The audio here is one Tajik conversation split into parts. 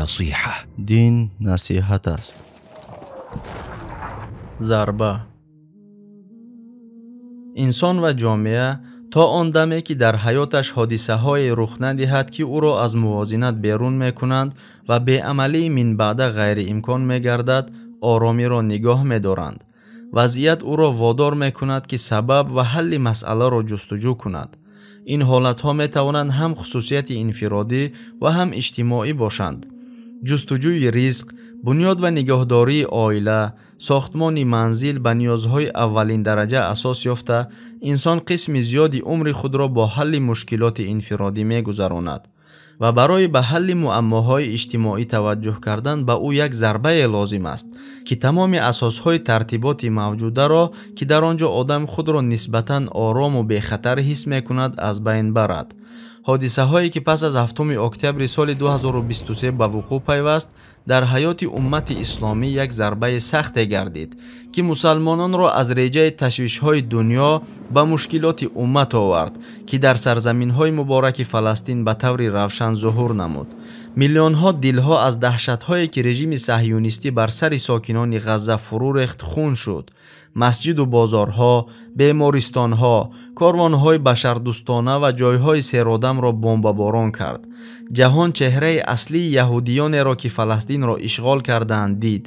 نصيحة. Дин насиҳат аст. Зарба. Инсон ва ҷомеа то он даме, ки дар ҳаёташ ҳодисаҳое рух надиҳад, ки ӯро аз мувозинат берун мекунанд ва беамалии минбаъда ғайриимкон мегардад, оромиро нигоҳ медоранд. Вазъият ӯро водор мекунад, ки сабаб ва ҳалли масъаларо ҷустуҷӯ кунад. Ин ҳолатҳо метавонанд ҳам хусусияти инфиродӣ ва ҳам иҷтимоӣ бошанд. Ҷустуҷӯи ризқ, бунёд ва нигоҳдории оила, сохтмони манзил ба ниёзҳои аввалиндараҷа асос ёфта, инсон қисми зиёди умри худро бо ҳалли мушкилоти инфиродӣ мегузаронад ва барои ба ҳалли муаммоҳои иҷтимоӣ таваҷҷӯҳ кардан ба ӯ як зарбае лозим аст, ки тамоми асосҳои тартиботи мавҷударо, ки дар он ҷо одам худро нисбатан орому бехатар ҳис мекунад, аз байн барад. Ҳодисаҳое, ки пас аз 7 октябри соли 2023 ба вуқӯъ пайваст, дар ҳаёти уммати исломӣ як зарбаи сахте гардид, ки мусалмононро аз реҷаи ташвишҳои дунё ба мушкилоти уммат овард, ки дар сарзаминҳои мубораки Фаластин ба таври равшан зуҳур намуд. Миллионҳо дилҳо аз даҳшатҳое, ки режими саҳюнистӣ бар сари сокинони Ғазза фурӯ рехт, хун шуд. Масҷиду бозорҳо, бемористонҳо, корвонҳои башардӯстона ва ҷойҳои серодамро бомбаборон кард. Ҷаҳон чеҳраи аслии яҳудиёнеро, ки Фаластинро ишғол кардаанд, дид.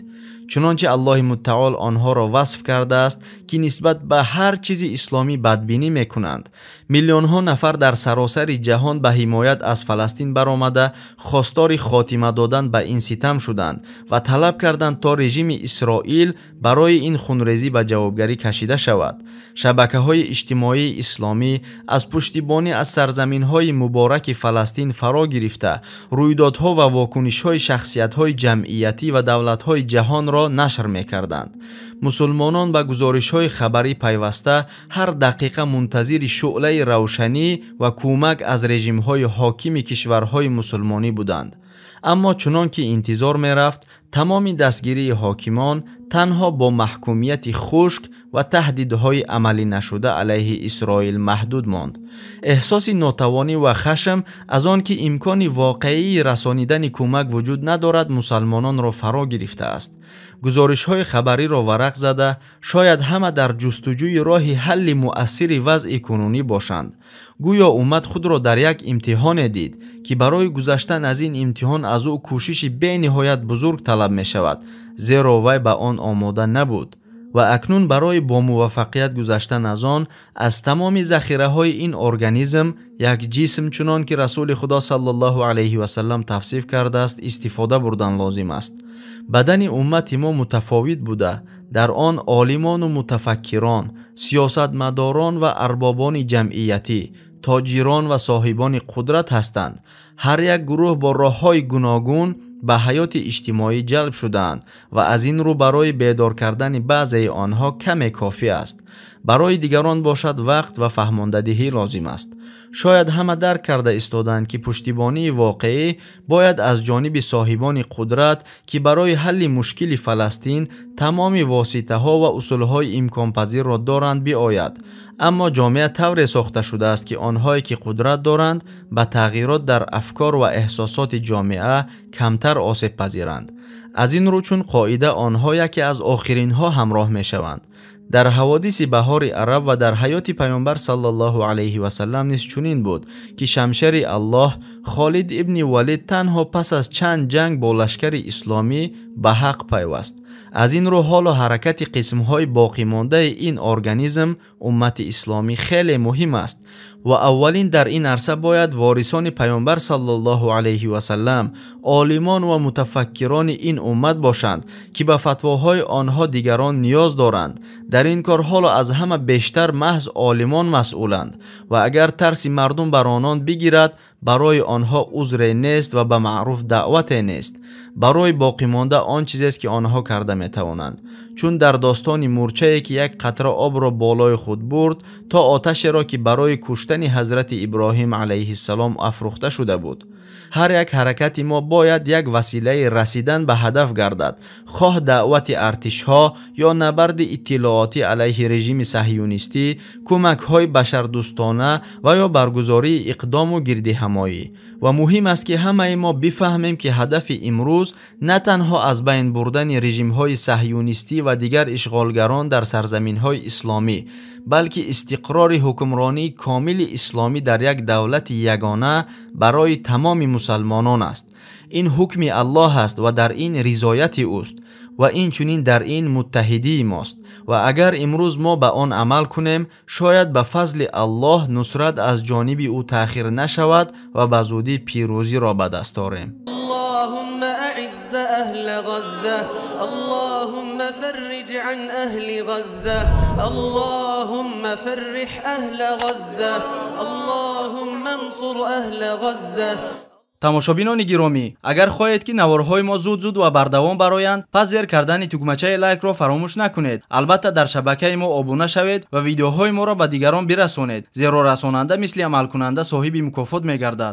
Чунончи Аллоҳи муттаол онҳоро васф кардааст, ки нисбат ба ҳар чизи исломӣ бадбинӣ мекунанд. Миллионҳо нафар дар саросари ҷаҳон ба ҳимоят аз Фаластин баромада, хостори хотима додан ба ин ситам шуданд ва талаб карданд, то режими Исроил барои ин хунрезӣ ба ҷавобгарӣ кашида шавад. Шабакаҳои иҷтимоии исломӣ аз пуштибонӣ аз сарзаминҳои мубораки Фаластин фаро гирифта, рӯйдодҳо ва вокунишҳои шахсиятҳои ҷамъиятӣ ва давлатҳои ҷаҳонро нашр мекарданд. Мусулмонон ба гузоришҳои хабарӣ пайваста ҳар дақиқа мунтазири шӯълаи равшанӣ ва кӯмак аз режимҳои ҳокими кишварҳои мусулмонӣ буданд. Аммо чунон ки интизор мерафт, тамоми дастгирии ҳокимон танҳо бо маҳкумияти хушк ва таҳдидҳои амалӣ нашуда алайҳи Исроил маҳдуд монд. Эҳсоси нотавонӣ ва хашм аз он, ки имкони воқеии расонидани кӯмак вуҷуд надорад, мусалмононро фаро гирифтааст. Гузоришҳои хабариро варақ зада, шояд ҳама дар ҷустуҷӯи роҳи ҳалли муассири вазъи кунунӣ бошанд. Гӯё уммат худро дар як имтиҳоне дид, ки барои гузаштан аз ин имтиҳон аз ӯ кӯшиши бениҳоят бузург талаб мешавад, зеро вай ба он омода набуд. Ва акнун барои бо муваффақият гузаштан аз он, аз тамоми захираҳои ин организм як ҷисм, чунон ки Расули Худо саллаллоҳу алайҳи васаллам тавсиф кардааст, истифода бурдан лозим аст. Бадани уммати мо мутафовит буда, дар он олимону мутафаккирон, сиёсатмадорон ва арбобони ҷамъиятӣ, тоҷирон ва соҳибони қудрат ҳастанд. Ҳар як гурӯҳ бо роҳҳои гуногун ба ҳаёти иҷтимоӣ ҷалб шудаанд ва аз ин рӯ барои бедор кардани баъзеи онҳо каме кофӣ аст. Барои дигарон бошад, вақт ва фаҳмондадиҳӣ лозим аст. Шояд ҳама дарк карда истоданд, ки пуштибонии воқеӣ бояд аз ҷониби соҳибони қудрат, ки барои ҳалли мушкили Фаластин тамоми воситаҳо ва усулҳои имконпазирро доранд, биояд. Аммо ҷомеа тавре сохта шудааст, ки онҳое, ки қудрат доранд, ба тағйирот дар афкор ва эҳсосоти ҷомеа камтар осебпазиранд. Аз ин рӯ чун қоида онҳо яке аз охиринҳо ҳамроҳ мешаванд. Дар ҳаводиси баҳори араб ва дар ҳаёти паёмбар саллаллоҳу алайҳи васаллам низ чунин буд, ки шамшери Аллоҳ Холид ибни Валид танҳо пас аз чанд ҷанг бо лашкари исломӣ ба ҳақ пайваст. Аз ин рӯ ҳоло ҳаракати қисмҳои боқимондаи ин организм уммати исломӣ хеле муҳим аст ва аввалин дар ин арса бояд ворисони паёмбар саллаллоҳу алайҳи васаллам, олимон ва мутафаккирони ин уммат бошанд, ки ба фатвоҳои онҳо дигарон ниёз доранд. Дар ин кор ҳоло аз ҳама бештар маҳз олимон масъуланд ва агар тарси мардум бар онон бигирад, барои онҳо узре нест ва ба маъруф даъвате нест. Барои боқимонда он чизест, ки онҳо карда метавонанд. Чун дар достони мурчае, ки як қатра обро болои худ бурд, то оташеро, ки барои куштани ҳазрати Иброҳим алайҳиссалом афрӯхта шуда буд. Ҳар як ҳаракати мо бояд як василаи расидан ба ҳадаф гардад, хоҳ даъвати артишҳо ё набарди иттилоотӣ алайҳи режими саҳюнистӣ, кӯмакҳои башардӯстона ва ё баргузории иқдому гирдиҳамоӣ. Ва муҳим аст, ки ҳамаи мо бифаҳмем, ки ҳадафи имрӯз на танҳо аз байн бурдани режимҳои саҳюнистӣ ва дигар ишғолгарон дар сарзаминҳои исломӣ, балки истиқрори ҳукмронии комили исломӣ дар як давлати ягона барои тамоми мусалмонон аст. Ин ҳукми Аллоҳ аст ва дар ин ризояти ӯст ва инчунин дар ин муттаҳидии мост. Ва агар имрӯз мо ба он амал кунем, шояд ба фазли Аллоҳ нусрат аз ҷониби ӯ таъхир нашавад ва ба зудӣ пирӯзиро ба даст орем. اللهم أعز أهل غزة، اللهم فرج عن أهل غزة، اللهم فرح أهل غزة، اللهم انصر أهل غزة. Тамошобинони гиромӣ, агар хоҳед, ки наворҳои мо зуд-зуд ва бардавом бароянд, пас зер кардани тугмачаи лайкро фаромӯш накунед. Албатта, дар шабакаи мо обуна шавед ва видеоҳои моро ба дигарон бирасонед, зеро расонанда мисли амалкунанда соҳиби мукофот мегардад.